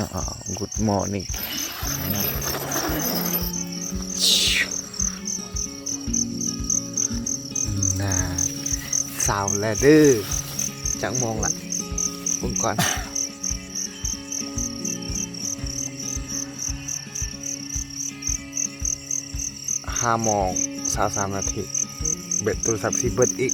Good morning ນາ ເຊົ້າແລ້ວເດີ້. ຈັກໂມງລະ ເບິ່ງກ່ອນ. ຫ້າໂມງຊາວສາມນາທີ. ແບັດໂທລະສັບຊິເບິດອີກ.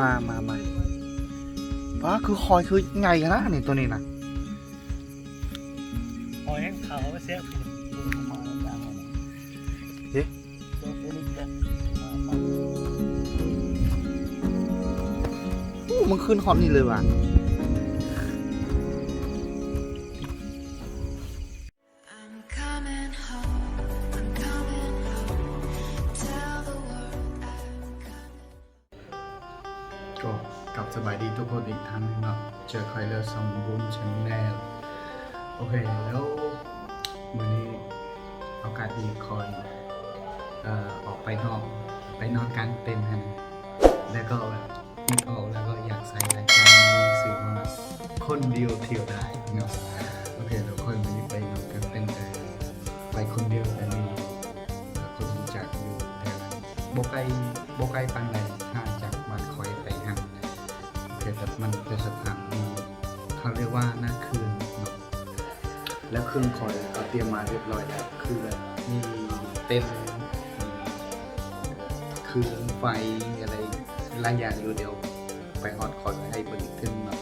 ມາ ມາ ມາ. ປ້າ ຄືຫອຍຄືໃຫຍ່ຂະໜາດນີ້ ໂຕນີ້ນະ. ຫອຍແຮງຂາວແຊບ. ເດ້ ໂອ້ ມັນຂຶ້ນຮອດນີ້ເລີຍຫວາ. ກໍກັບສະບາຍດີທຸກຄົນອີກຄັ້ງໜຶ່ງເນາະ, ເຈີຂ້ອຍແລ້ວ ຊ່ອງບຸນ Channel. ໂອເຄ ແລ້ວມື້ນີ້ໂອກາດດີ ຂ້ອຍ ເອີ ອອກໄປນອກ ໄປນອນກາງເຕັນຫັ້ນ ແລ້ວກໍແບບ ຄິດອອກແລ້ວກໍຢາກໃສ່ລາຍການ ຊື່ວ່າ ຄົນດຽວທ່ຽວໄດ້ເນາະ. ໂອເຄ ແລ້ວຂ້ອຍມີໄປນອນກາງເຕັນ ໄປຄົນດຽວ ແຕ່ມີຄົນຮູ້ຈັກຢູ່ແຖວນັ້ນ ບໍ່ໄກ ບໍ່ໄກປານໃດ ຫ່າງຈາກບ້ານຂ້ອຍໄປຫັ້ນ. ໂອເຄ ແຕ່ມັນເປັນສະຖານທີ່ເຂົາຮຽກວ່າໜ້າເຂື່ອນເນາະ. ແລ້ວເຄື່ອງຂ້ອຍກໍຕຽມມາຮຽບຮ້ອຍແລ້ວ ຄືແບບມີເຕັນ ມີເຄື່ອງໄຟ ມີອະໄລຫຼາຍຢ່າງຢູ່. ດຽວໄປຮອດຂ້ອຍໃຫ້ເບິ່ງອີກເທື່ອໜຶ່ງເນາະ.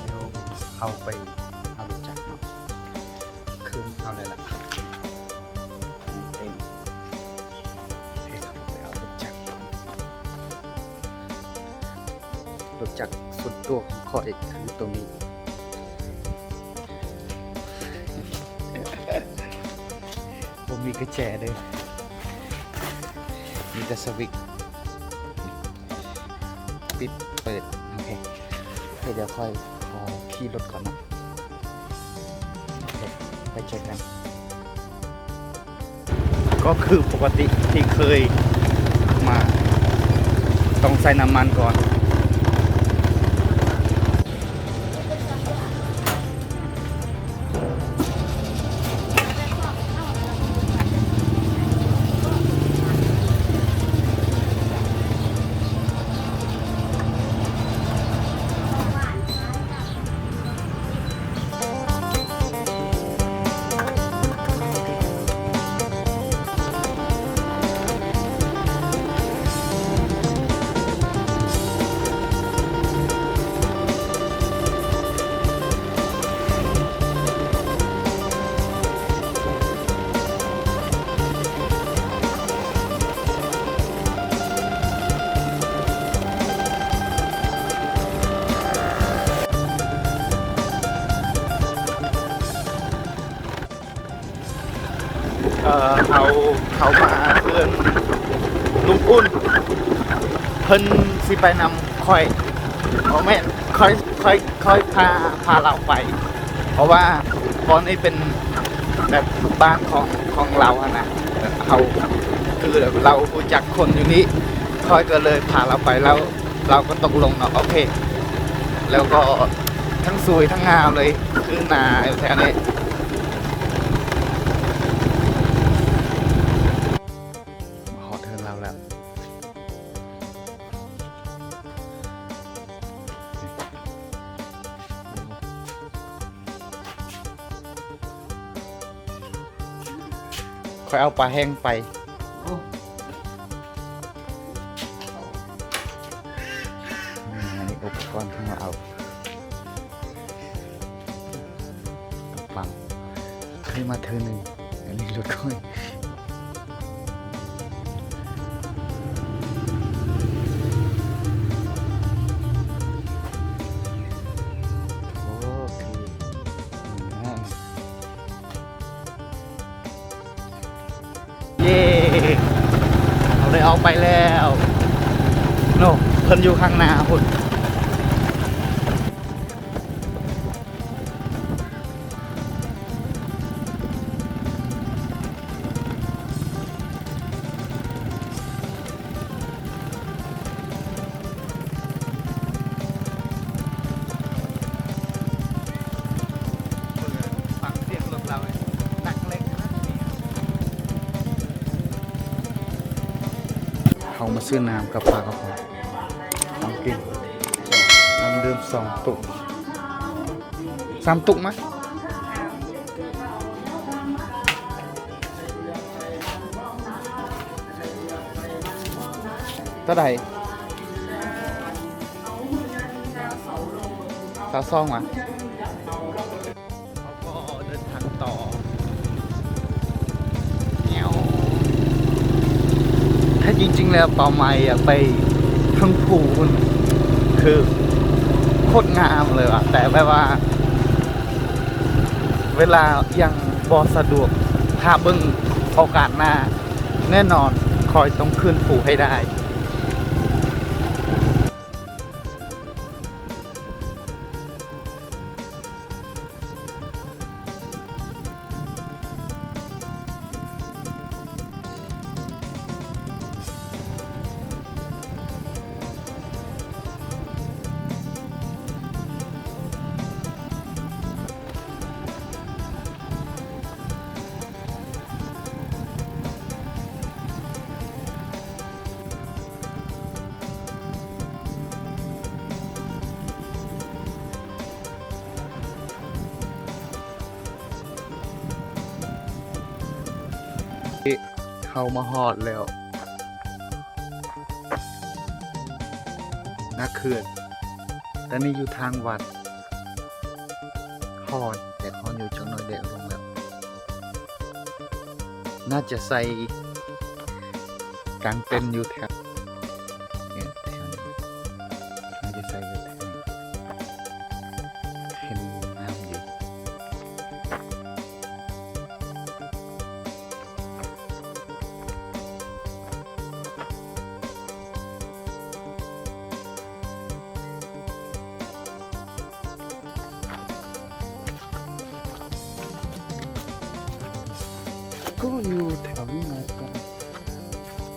ດຽວເຮົາໄປເອົາລົດຈັກເນາະ. ເຄື່ອງເຮົາໄດ້ລະ ເຕັມ. ເຮົາໄປເອົາລົດຈັກ ລົດຈັກສ່ວນຕົວຂອງຂ້ອຍຄືໂຕນີ້ ບໍ່ມີກະແຈເດີ້ ມີແຕ່ສະວິດ ປິດເປີດ. ໂອເຄ ໂອເຄ ດຽວຂ້ອຍຂໍຂີ່ລົດກ່ອນເນາະ. ໂອເຄ ໄປເຈີກັນ. ກໍຄືປົກກະຕິທີ່ເຄີຍມາ ຕ້ອງໃສ່ນ້ຳມັນກ່ອນ. ເອີ ເຮົາເຂົ້າມາເຮືອນລຸງອຸ່ນ ເພິ່ນຊິໄປນຳຂ້ອຍ ບໍ່ແມ່ນ ຂ້ອຍ ຂ້ອຍ ຂ້ອຍພາ ພາລາວໄປ ເພາະວ່າບ່ອນນີ້ເປັນແບບບ້ານຂອງ ຂອງລາວຫັ້ນນະ. ເຮົາ ຄືລາວຮູ້ຈັກຄົນຢູ່ນີ້ ຂ້ອຍກໍເລີຍພາລາວໄປ ລາວ ລາວກໍຕົກລົງເນາະ. ໂອເຄ ແລ້ວກໍທັງສວຍທັງງາມເລີຍ ຄືນາຢູ່ແຖວນີ້. ມາຮອດເຮືອນລາວແລ້ວ. ຂ້ອຍເອົາປາແຫ້ງໄປ. ໂອ້ ນີ້ ອັນນີ້ອຸປະກອນຂອງລາວ. ປັງ ເຄີຍມາເທື່ອໜຶ່ງ ອັນນີ້ລົດຂ້ອຍ. ອອກໄປແລ້ວ ໂນ ເພິ່ນຢູ່ຂ້າງໜ້າພຸ້ນ. ຟັງສຽງລົດລາວນີ້ ນັກເຫຼັກນະ ເຮົາມາຊື້ນ້ຳກັບປາກັບຂອງ ຂອງກິນ ນ້ຳດື່ມສອງຕຸກ ສາມຕຸກມະ. ເທົ່າໃດ? ຊາວສອງຫວາ? ເຮົາກໍເດີນທາງຕໍ່. ແທ້ຈິງໆແລ້ວເປົ້າໝາຍຢາກໄປເທິງພູພຸ້ນ ຄືໂຄດງາມເລີຍວ່າ ແຕ່ແບບວ່າ ເວລາຍັງບໍ່ສະດວກ ຖ້າເບິ່ງໂອກາດໜ້າ ແນ່ນອນຂ້ອຍຕ້ອງຂຶ້ນພູໃຫ້ໄດ້. ເຮົາມາຮອດແລ້ວ ໜ້າເຂື່ອນ ແຕ່ນີ້ຢູ່ທາງວັດ. ຮ້ອນ ແດດຮ້ອນຢູ່ຈັກໜ້ອຍ ແດດລົງແລ້ວ. ໜ້າຈະໃສ່ກາງເຕັນຢູ່ແຖວ ເອີ ແຖວນີ້ ໜ້າຈະໃສ່ຢູ່ແຖວນີ້ ເຫັນງາມຢູ່. ກໍຢູ່ແຖວນີ້ແຫຼະ ກໍ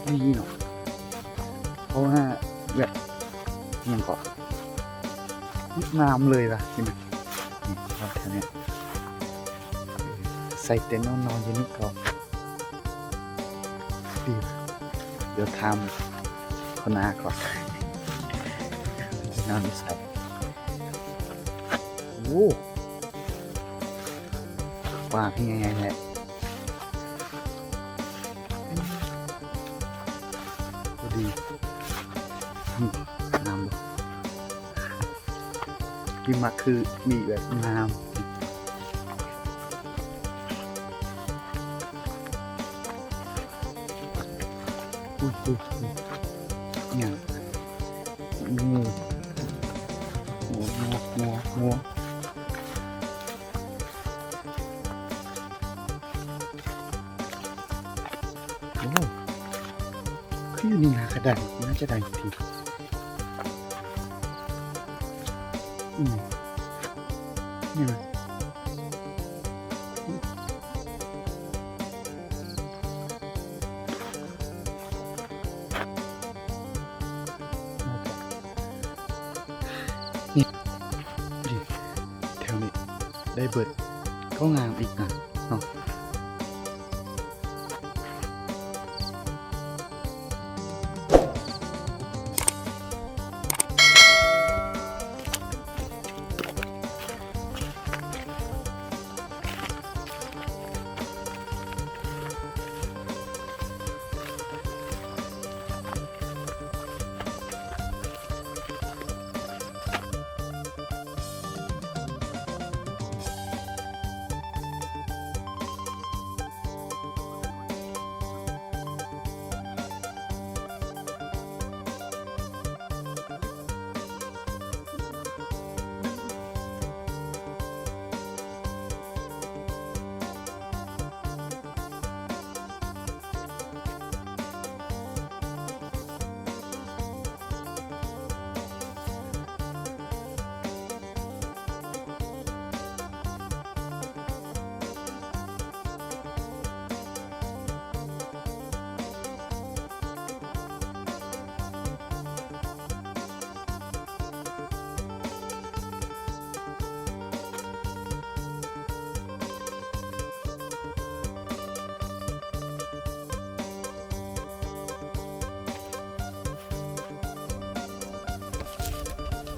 ດີເນາະ ເພາະວ່າແບບ ຫຍັງເກາະ ງາມເລີຍວ່າ ເຫັນໄໝ ນີ້ ແຖວນີ້ ໃສ່ເຕັນນອນຢູ່ນີ້ກໍ ດຽວຖາມຫົວໜ້າກ່ອນ ນອນຢູ່ໃສ? ໂອ້ ປາກໃຫຍ່ແທ້ ພໍດີ ງາມບໍ່? ກິນໝາກຄືມີແບບງາມ ອຸ້ຍ ອຸ້ຍ ອຸ້ຍ ຫຍັງ? ງູ ງູ ງູ ງູ ງູ. ໂອ້ ຄືຢູ່ນີ້ນາ ກະໄດ້ ໜ້າຈະໄດ້ທີ່ ອືມ ນີ້ນະ ນີ້ ນີ້ ແຖວນີ້ໄດ້ເບີດ ກໍງາມອີກນະເນາະ.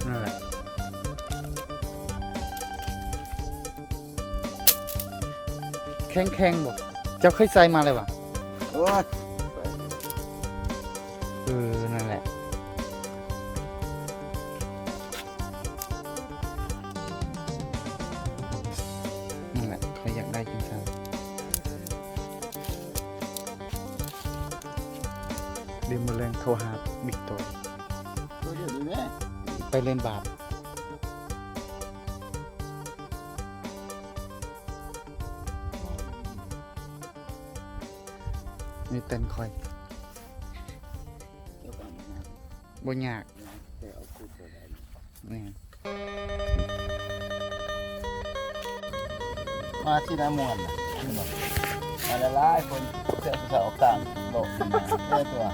ນັ້ນແຫຼະ ແຂງໆ ບໍ່? ເຈົ້າເຄີຍໃສ່ມາແລ້ວຫວາ? ໂອ້ຍ ເອີ ນັ້ນແຫຼະ ນັ້ນແຫຼະ ຂ້ອຍຢາກໄດ້ຈັ່ງຊັ້ນ. ດຽວມື້ແລງໂທຫາບິກໂຕ ໂຕດຽວນີ້ແມ່ ໄປເລ່ນບາດ. ນີ້ເຕັນຂ້ອຍ ບໍ່ຍາກ ແຕ່ເອົາຂຸດບໍ່ໄດ້ ແມ່ນ ມາຊິນາມ່ວນນະ ເຫັນບໍ່ ມາຫຼາຍໆຄົນ ເສື້ອຜູ້ສາວອອກກາງໂລກ ແກ້ຕົວ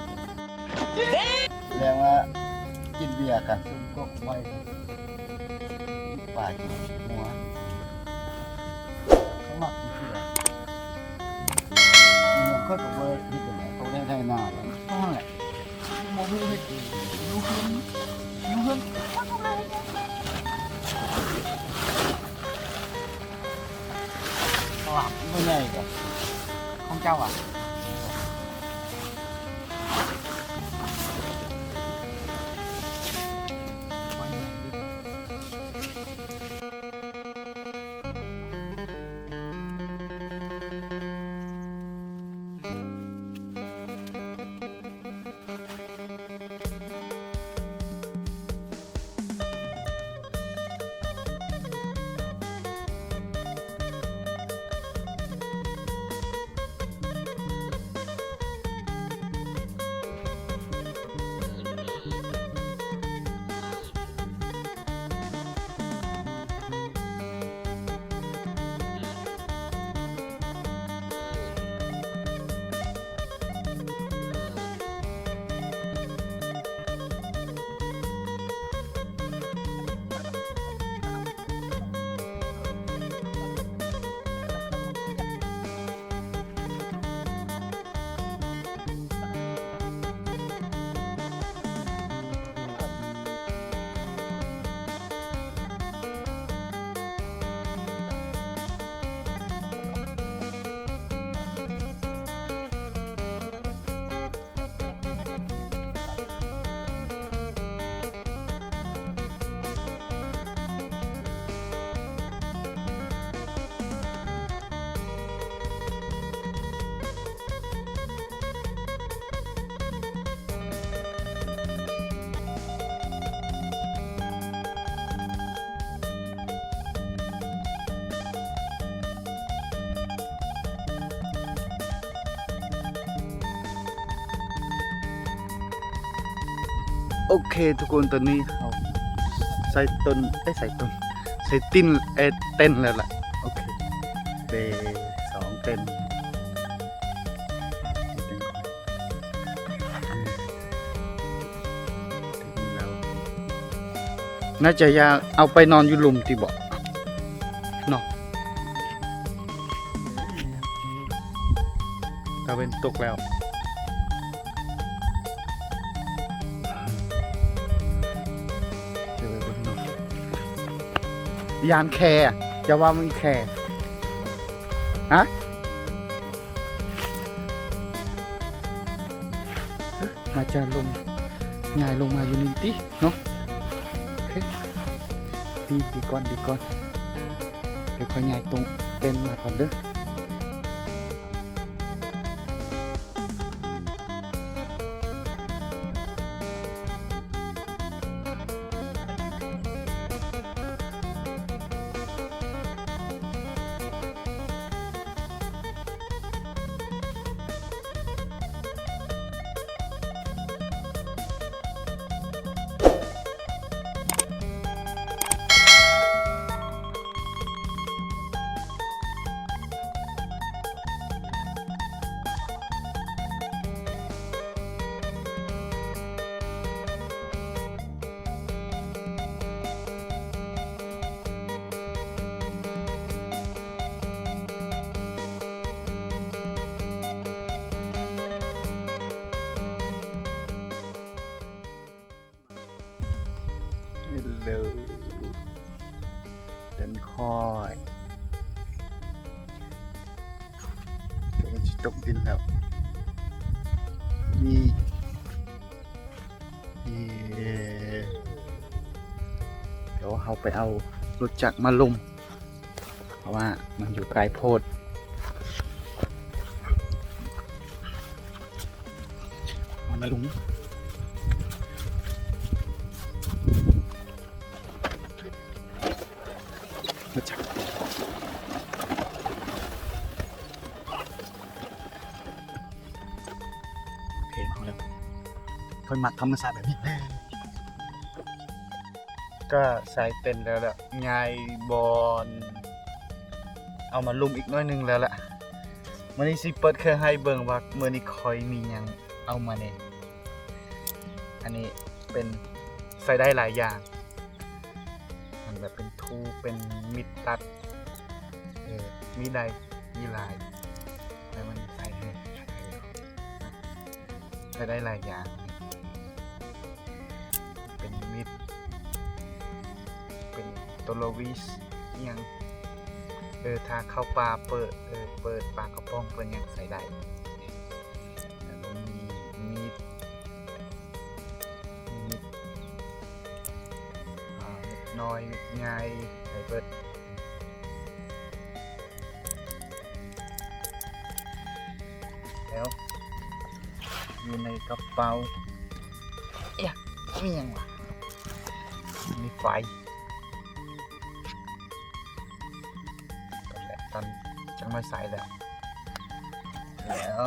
ແລງວ່າກິນເບຍກັນ ຊຸມກກໄວ້ ປາກິນຫົວ ເຂົາມັກກິນເບຍ ມັນກໍບໍ່ເຮັດຈັ່ງໃດ ເຂົາໄດ້ໄຖນາແລ້ວ ນັ້ນແຫຼະ ບໍ່ຮູ້ເຮັດ ຢູ່ເຮືອນ ຢູ່ເຮືອນ ຕະຫຼາດມັນໃຫຍ່ກວ່າຂອງເຈົ້າຫວາ? ໂອເຄທຸກຄົນ ຕອນນີ້ເຮົາໃສ່ຕົ້ນ ເອີ ໃສ່ຕົ້ນ ໃສ່ຕິນ ເອີ ເຕັນແລ້ວລະ. ໂອເຄ ເປັນສອງເຕັນ ໜ້າຈະຢາກເອົາໄປນອນຢູ່ລຸ່ມຕິເບາະເນາະ. ຕາເວັນຕົກແລ້ວ ຢ້ານແຄ່ ຢ່າວ່າມີແຄ່ ຮະ? ອາດຈະລົງ ຍ້າຍລົງມາຢູ່ນີ້ຕິເນາະ. ໂອເຄ ດີ ດີກ່ອນ ດີກ່ອນ ດຽວຂ້ອຍຍ້າຍຕົງເຕັນມາກ່ອນເດີ. ເຫັນເລີຍ ເດີນຄ່ອຍ ເດີນຊິຕົກດິນແລ້ວ ນີ້ ເອີ ດຽວເຮົາໄປເອົາລົດຈັກມາລົມ ເພາະວ່າມັນຢູ່ໄກໂພດ ມາ ມາລຸງ ມາຈັບ ໂອເຄ ເອົາແລ້ວ ຂ້ອຍມັກທຳມະຊາດແບບນີ້. ກໍໃສ່ເຕັນແລ້ວລະ ຍ້າຍບ່ອນ ເອົາມາລຸ່ມອີກໜ້ອຍໜຶ່ງແລ້ວລະ. ມື້ນີ້ຊິເປີດເຄື່ອງໃຫ້ເບິ່ງວ່າມື້ນີ້ຂ້ອຍມີຫຍັງເອົາມາແດ່. ອັນນີ້ເປັນ ໃສ່ໄດ້ຫຼາຍຢ່າງ ມັນແບບເປັນທູ ເປັນມີດຕັດ ເອີ ມີໄດ້ ມີຫຼາຍ ແລ້ວມັນໃສ່ໃຫ້ ໃຊ້ໄດ້ຫຼາຍຢ່າງ ເປັນມິດ ເປັນໂຕໂລວິສ ອີ່ຫຍັງ ເອີ ຖ້າເຂົ້າປ່າເປີດ ເອີ ເປີດປາກະປ໋ອງ ເປີດຫຍັງໃສ່ໄດ້ ແລ້ວກໍມີມິດ ມີມິດ ອາ ມິດນ້ອຍ ມິດໃຫຍ່ ໃສ່ເບິດ. ແລ້ວຢູ່ໃນກະເປົາ ເອະ ມີຫຍັງວະ? ມີໄຟ ແລ້ວຕອນຈັກໜ້ອຍໃສ່ແລ້ວ ແລ້ວ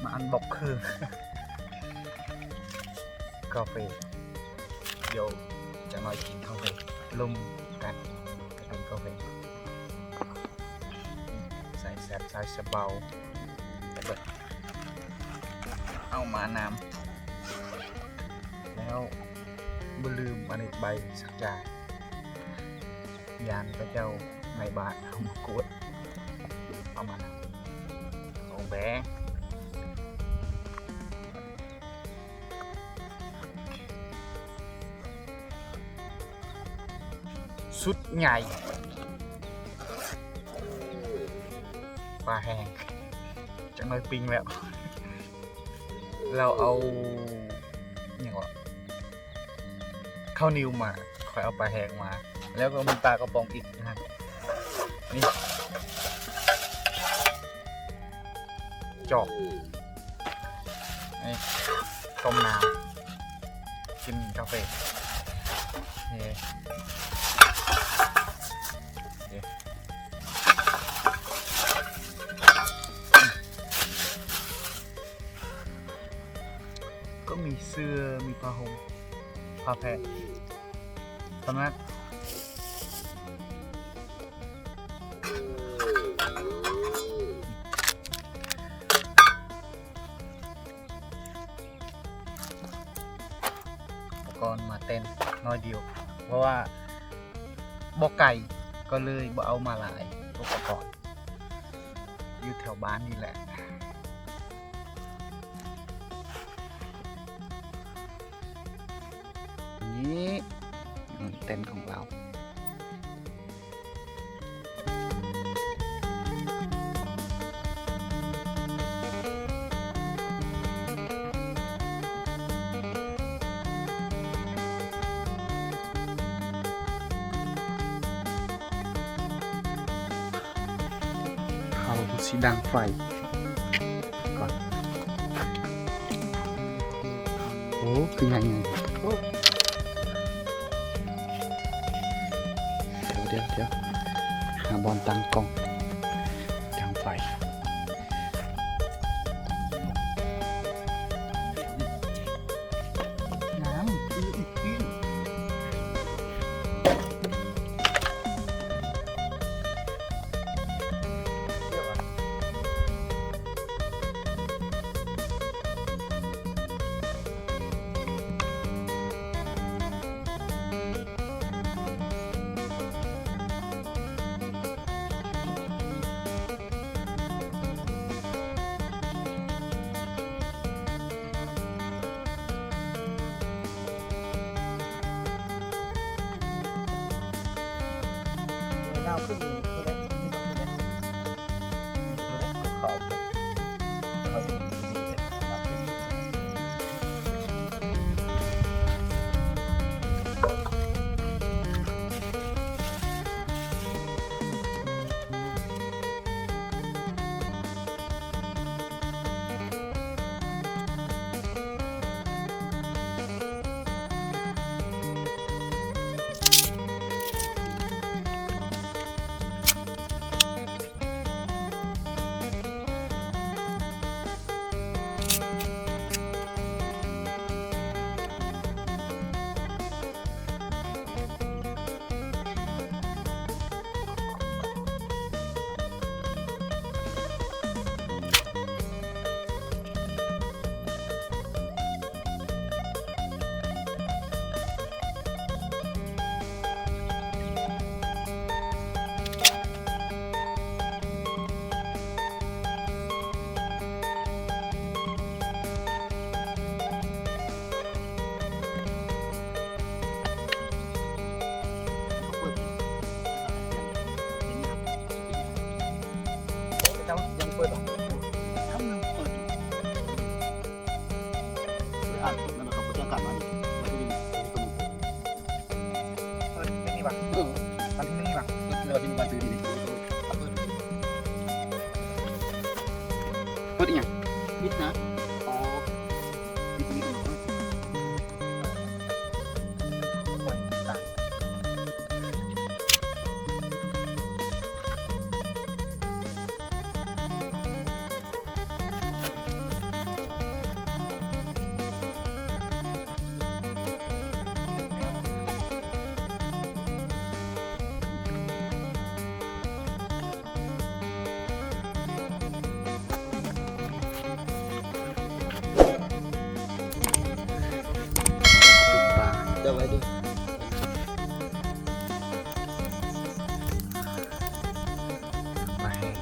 ມາອັນບັອກຄື ກາເຟ ດຽວຈັກໜ້ອຍກິນກາເຟ ລົມກັນ ກິນກາເຟ ໃສ່ແຊບ ໃສ່ສະເບົາ ແລ້ວກໍເອົາມານຳ ແລ້ວບໍ່ລືມ ອັນນີ້ໃບສັກຢາ ຢ້ານເຂົາເຈົ້າໃນບ້ານເຮົາມາກວດ ປະມານນັ້ນ ຂອງແບງ ຊຸດໃຫຍ່ ປາແຫ້ງ ຈັກໜ້ອຍປີ້ງແລ້ວ ລາວເອົາ ຫຍັງວະ ເຂົ້າໜີວມາ ຂ້ອຍເອົາປາແຫ້ງມາ ແລ້ວກໍມີປາກະປ໋ອງອີກຫັ້ນ ນີ້ ຈອກ ນີ້ ຕົ້ມນ້ຳ ກິນກາເຟ ນີ້ ນີ້ ກໍມີເສື້ອ ມີຜ້າຫົ່ມ ຜ້າແພະ ຕອນນັ້ນ ອຸປະກອນມາເຕັນໜ້ອຍດຽວ ເພາະວ່າບໍ່ໄກ ກໍເລີຍບໍ່ເອົາມາຫຼາຍ ອຸປະກອນ ຢູ່ແຖວບ້ານນີ້ແຫຼະ ນີ້ ເຕັນຂອງລາວ. ເຂົາຊິດັງໄຟກ່ອນ. ໂອ້ ຄືໃຫຍ່ໆ ໂອ້ ດຽວ ດຽວ ດຽວ ຫາບ່ອນຕັ້ງກ້ອງ ຕັ້ງໄຟ ງາມ. ເຈົ້າຍັງເປີດບໍ່? ຍັງເປີດຢູ່. ອ່ານນັ້ນນະຄັບ ບໍ່ແຈ້ງການມານີ້ ວັນທີໜຶ່ງ ເປີດເປັນນີ້ຫວາ? ເອີ ວັນທີໜຶ່ງນີ້ຫວາ? ເອີ ວັນທີໜຶ່ງ ວັນທີໜຶ່ງ ເປີດອີ່ຫຍັງ? ປິດນະ. ອໍ ປິດນີ້. ເຈົ້າໄວ້ເດີ້. ປາແຫ້ງ.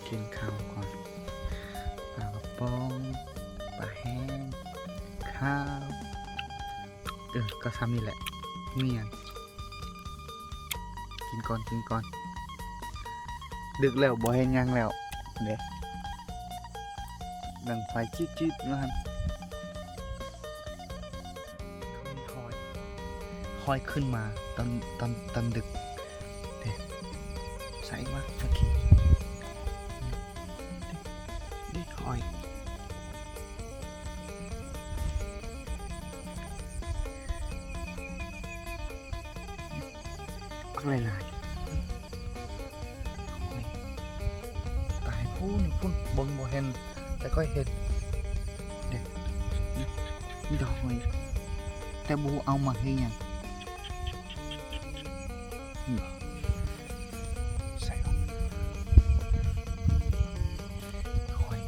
ກິນເຂົ້າກ່ອນ ປາກະປ໋ອງ ປາແຫ້ງ ເຂົ້າ. ເອີ ກໍຊ່ຳນີ້ແຫຼະ ມີຫຍັງ? ກິນກ່ອນ ກິນກ່ອນ. ດຶກແລ້ວ ບໍ່ເຮັດຫຍັງແລ້ວເດ້. ດັງໄຟຈືດໆຢູ່ຫັ້ນ. ຄ່ອຍຂຶ້ນມາຕອນ ຕອນ ຕອນດຶກເດ້. ໃສ່ວ່າ ໂອເຄ ເດ້ ຄ່ອຍ. ບັກຫຼາຍໆ ຕາຍພຸ້ນ ພຸ້ນ ເບິ່ງບໍ່ເຫັນ ແຕ່ຂ້ອຍເຫັນເດ້. ນີ້ ນີ້ດອກຫອຍ ແຕ່ບໍ່ຮູ້ເອົາມາເຮັດຫຍັງ. ນີ້ ໃສ່ກ່ອນ ຄ່ອຍ.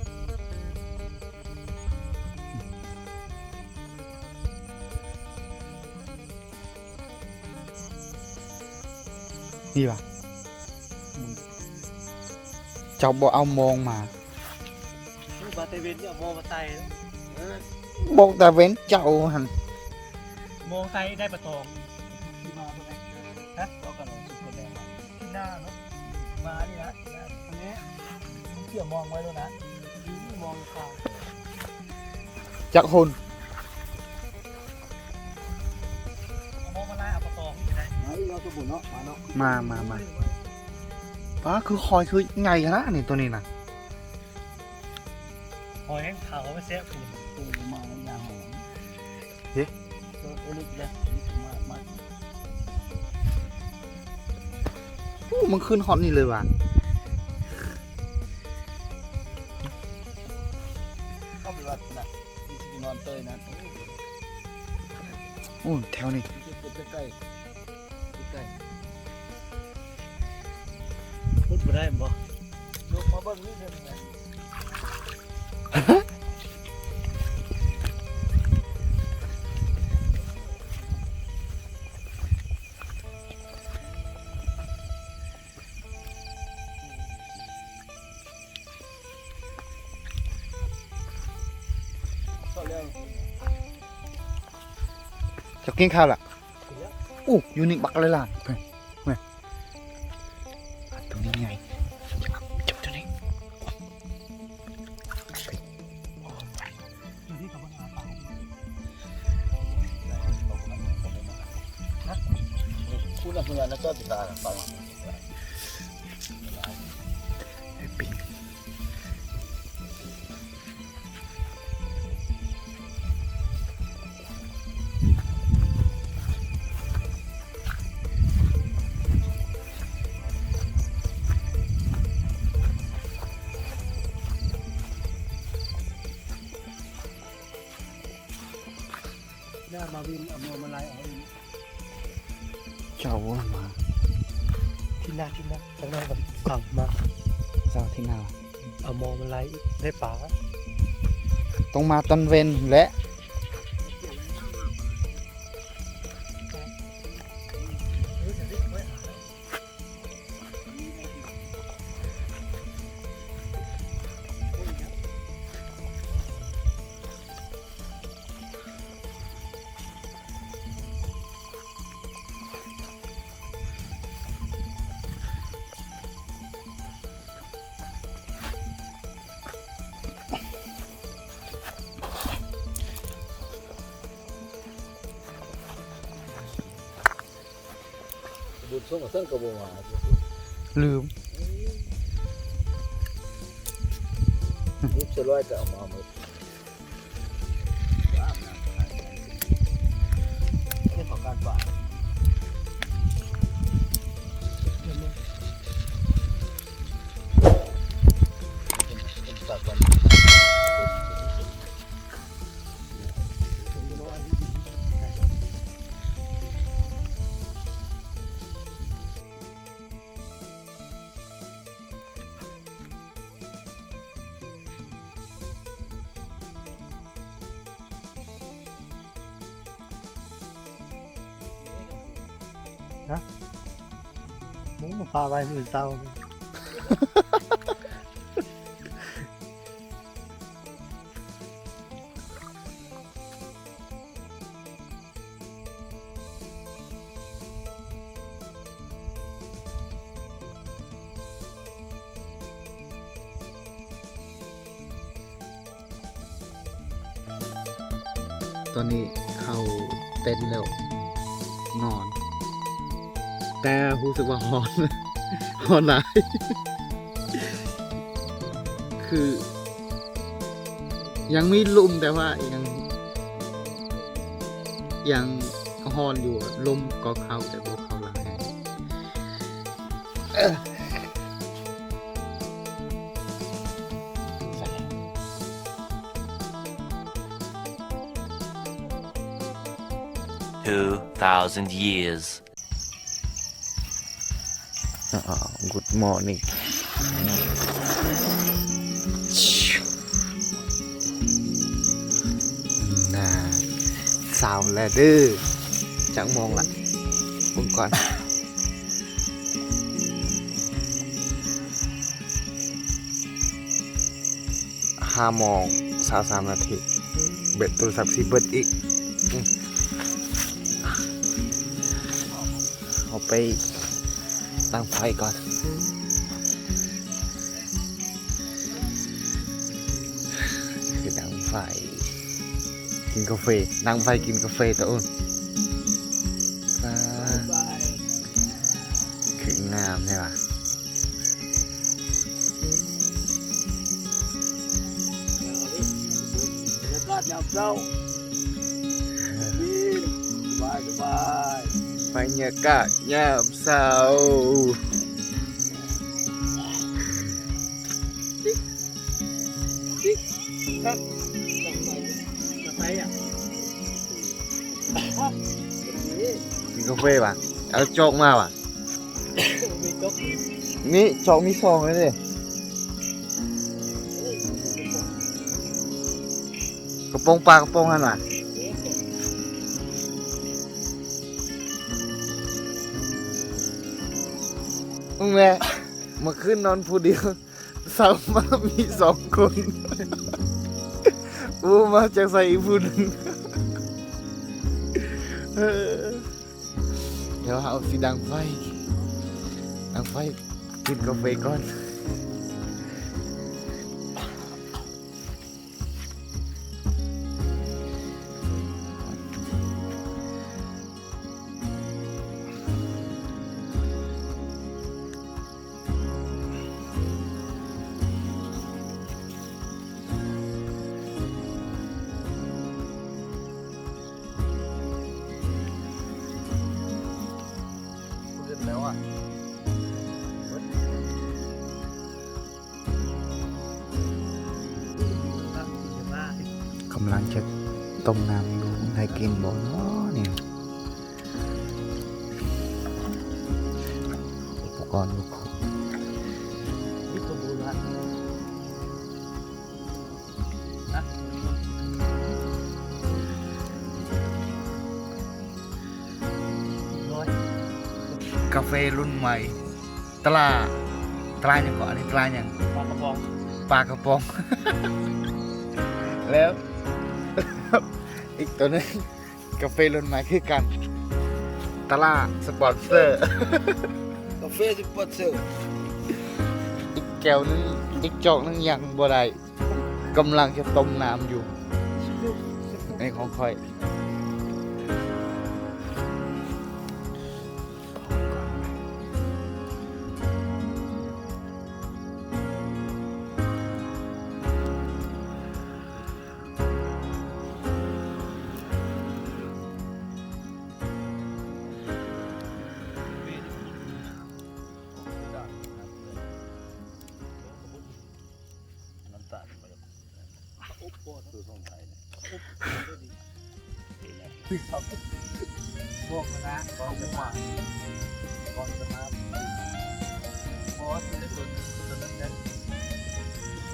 ນີ້ຫວາ? ເຈົ້າບໍ່ເອົາມອງມາ? ມາແຕ່ເວັນ ເອົາມອງມາໃສ່. ເອີ ບອກແຕ່ເວັນເຈົ້າຫັ້ນ ມອງໃສ່ໄດ້ປາຕອງ. ມາບໍ່ໄດ້ ຮະ? ເອົາກັນເອົາສຸດແລ້ວ ໜ້າເນາະ ມານີ້ນະ. ອັນນີ້ ເສຍມອງໄວ້ແລ້ວນະ ມີມອງຂາວ. ຈັກຄົນ? ມາ ມາ ມາ ມາ. ປ້າ ຄືຫອຍຄືໃຫຍ່ຂະໜາດນີ້ ໂຕນີ້ນະ. ຫອຍແຮງເຜົາ ມັນແຊບ. ໂອ້ ມາແລ້ວ ເຮີ້ຍ ໂອ້ ມັນຂຶ້ນຮອດນີ້ເລີຍຫວາ? ເຂົ້າໄປວັດນະ ຊິໄປນອນເຕີຍນະ. ໂອ້ ແຖວນີ້ ໃກ້ໆ ພຸດບໍ່ໄດ້ບໍ່? ລົງມາເບິ່ງນີ້ເທື່ອໜຶ່ງນະ. ໂ ເຈົ້າກິນເຂົ້າລະ? ໂອ້ ຢູ່ນີ້ບັກຫຼາຍໆ ເພິ່ນ ເພິ່ນ ໂຕນີ້ໃຫຍ່ ຈັບ ຈັບໂຕນີ້. ໜ້າມາວິນ ເອົາມາ ມາໄລ່ເອົາອີກ. ເຈົ້າມາ ທີ່ໜ້າ ທີ່ໜ້າ ຈັກໜ້ອຍກໍເອົາມາ ເຈົ້າທີ່ໜ້າ ເອົາມາ ມາໄລ່ ໄດ້ປາ ຕ້ອງມາຕອນເວັນແຫຼະ. ບຸນສົງເພິ່ນກໍບໍ່ມາ ລືມ ຮູບສະລອຍກໍເອົາມາໝົດ. ຮະ ມຶງມາປະໄວ້ມື້ເຊົ້າ. ຕອນນີ້ເຂົ້າເຕັນແລ້ວ ນອນ ແຕ່ຮູ້ສຶກວ່າຮ້ອນ ຮ້ອນຫຼາຍ ຄື ຍັງມີລົມ ແຕ່ວ່າຍັງ ຍັງຮ້ອນຢູ່ ລົມກໍເຂົ້າ ແຕ່ບໍ່ເຂົ້າຫຼາຍ. Two thousand years. ອ້າວ Good morning ນາ ເຊົ້າແລ້ວເດີ ຈັກໂມງລະ ເບິ່ງກ່ອນ. ຫ້າໂມງຊາວສາມນາທີ ແບັດໂທລະສັບຊິເບິດອີກ. ອືມ ເຮົາໄປຕັ້ງໄຟກ່ອນ ຄືຕັ້ງໄຟ ກິນກາເຟ ຕັ້ງໄຟກິນກາເຟຕະອຸ່ນ. ວ້າ ຄືງາມແທ້ຫວາ. ບັນຍາກາດຍາມເຊົ້າ ບັນຍາກາດຍາມເຊົ້າ. ກິນກາເຟຫວາ? ເອົາຈອກມາຫວາ? ນີ້ຈອກມີສອງເລີຍເດ້. ກະໂປງປາກະໂປງຫັ້ນຫວາ? ມຶງແມ່ ເມື່ອຄືນນອນຜູ້ດຽວ ເຊົ້າມາມີສອງຄົນ ບໍ່ຮູ້ມາຈາກໃສອີກຜູ້ໜຶ່ງ. ເອີ ດຽວເຮົາຊິດັງໄຟ ດັງໄຟກິນກາເຟກ່ອນ. ກຳລັງຈະຕົ້ມນ້ຳຢູ່ ໄດ້ກິນບໍ່ເນາະນີ້? ອຸປະກອນບໍ່ຄົບ. ກາເຟລຸ້ນໃໝ່ ຕະຫຼາ ຕະຫຼາຫຍັງເກາະ? ອັນນີ້ຕະຫຼາຫຍັງ? ປາກະປ໋ອງ ປາກະປ໋ອງ. ແລ້ວ ອີກໂຕໜຶ່ງ ກາເຟລຸ້ນໃໝ່ຄືກັນ ຕະຫຼາສະປອນເຊີ ກາເຟສະປອນເຊີ. ອີກແກ້ວໜຶ່ງ ອີກຈອກໜຶ່ງຍັງບໍ່ໄດ້ ກຳລັງຈະຕົ້ມນ້ຳຢູ່ ໃນຂອງຂ້ອຍ. ພວກມັນນະ ກ່ອນຈະມາ ກ່ອນຈະມາ ບໍ່ວ່າຊິໄດ້ຕົວ ຕົວນັ້ນແຫຼະ.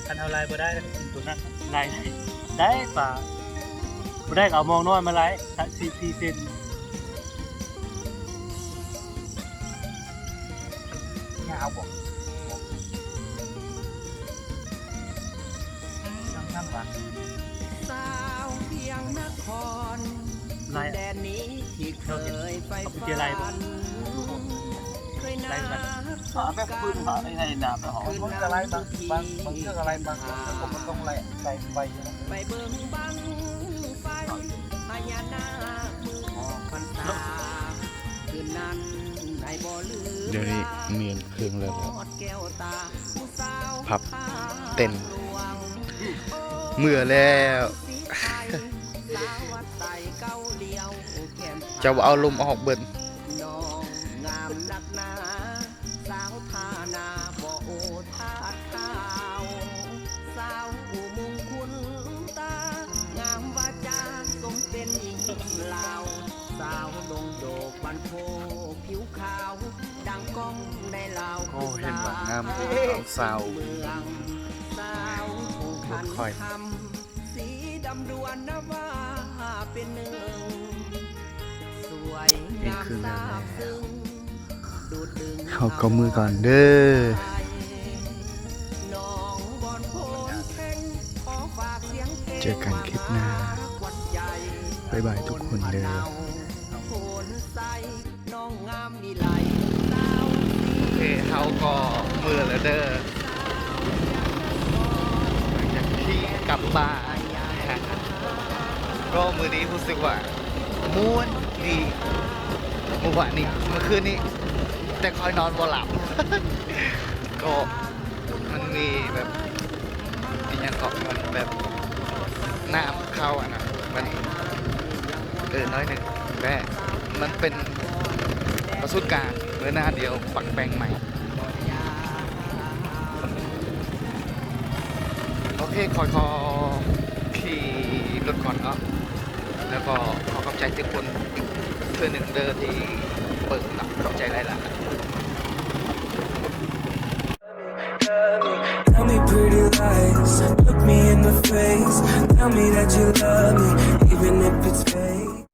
ຄັນເຮົາໄລ່ບໍ່ໄດ້ ກໍກິນຕົວນັ້ນ ໄລ່ໄດ້ປາ ບໍ່ໄດ້ກໍເອົາມອງນ້ອຍມາໄລ່ ສາມສີ່ເຊັນ. ຍາວບໍ່? ຈັ່ງຊັ້ນຫວາ? ສາວພຽງນະຄອນ ໄລ່ ແດນນີ້ທີ່ເຄີຍໃຝ່ຝັນ ເຮົາຊິໄລ່ບໍ່? ເຄີຍນັດພົບກັນ ຫາແບບພື້ນຫາໃນ ໃນນາໄປຫອມ ມັນກໍໄລ່ບາງ ບາງ ບາງເທື່ອກໍໄລ່ບາງ ກໍບໍ່ຕ້ອງໄລ່ ໄລ່ໄປ. ໄປເບິ່ງບັ້ງໄຟພະຍານາກມື້ອອກພັນສາ ຄືນນັ້ນໄອ້ບໍ່ລືມ. ດຽວນີ້ມີເຄື່ອງແລ້ວ ພັບເຕັນ ເມື່ອແລ້ວ. ເຈົ້າເອົາລົມອອກເບິດ ນ້ອງງາມນັກໜາ ສາວທ່າໜ້າບໍ່ໂອທາດຂາວ ສາວອູມຸງຄຸນຕາ ງາມວາຈາສົມເປັນຍິງລາວ ສາວດົງໂດກບ້ານໂພ ຜິວຂາວ ດັ່ງກ້ອງໃນລາວ. ໂອ້ ເຫັນວ່າງາມ ເມືອງ ສາວຜູ້ຂັນຄຳ ສີດຳດວນນະວ່າເປັນໜຶ່ງ ສວຍງາມຊາບຊຶ້ງ ດູດດຶງ ເຮົາກໍເມືອກ່ອນເດີ ນ້ອງບອນໂພນແຂ້ງ ຂໍຝາກສຽງເພງ ເຈີກັນຄລິບໜ້າ ບາຍບາຍທຸກຄົນເດີ. ໂອເຄ ເຮົາກໍເມືອແລ້ວເດີ ຫຼັງຈາກທີ່ກັບມາ ກໍມື້ນີ້ຮູ້ສຶກວ່າມ່ວນດີ ມື້ວານນີ້ ມື້ຄືນນີ້ ແຕ່ຂ້ອຍນອນບໍ່ຫຼັບ ກໍ ມັນມີແບບ ອີ່ຫຍັງເກາະ ມັນແບບ ນ້ຳເຂົ້າອັນນັ້ນ ມັນ ເອີ ໜ້ອຍໜຶ່ງ ແຕ່ມັນເປັນປະສົບການເມື່ອໜ້າດຽວປັກແປ້ງໃໝ່. ໂອເຄ ຂ້ອຍຂໍຂີ່ລົດກ່ອນເນາະ ແລ້ວກໍຂໍຂອບໃຈທຸກຄົນອີກເທື່ອໜຶ່ງເດີທີ່ເບິ່ງເນາະ ຂອບໃຈຫຼາຍໆ. Tell me pretty lies, look me in the face, tell me that you love me, even if it's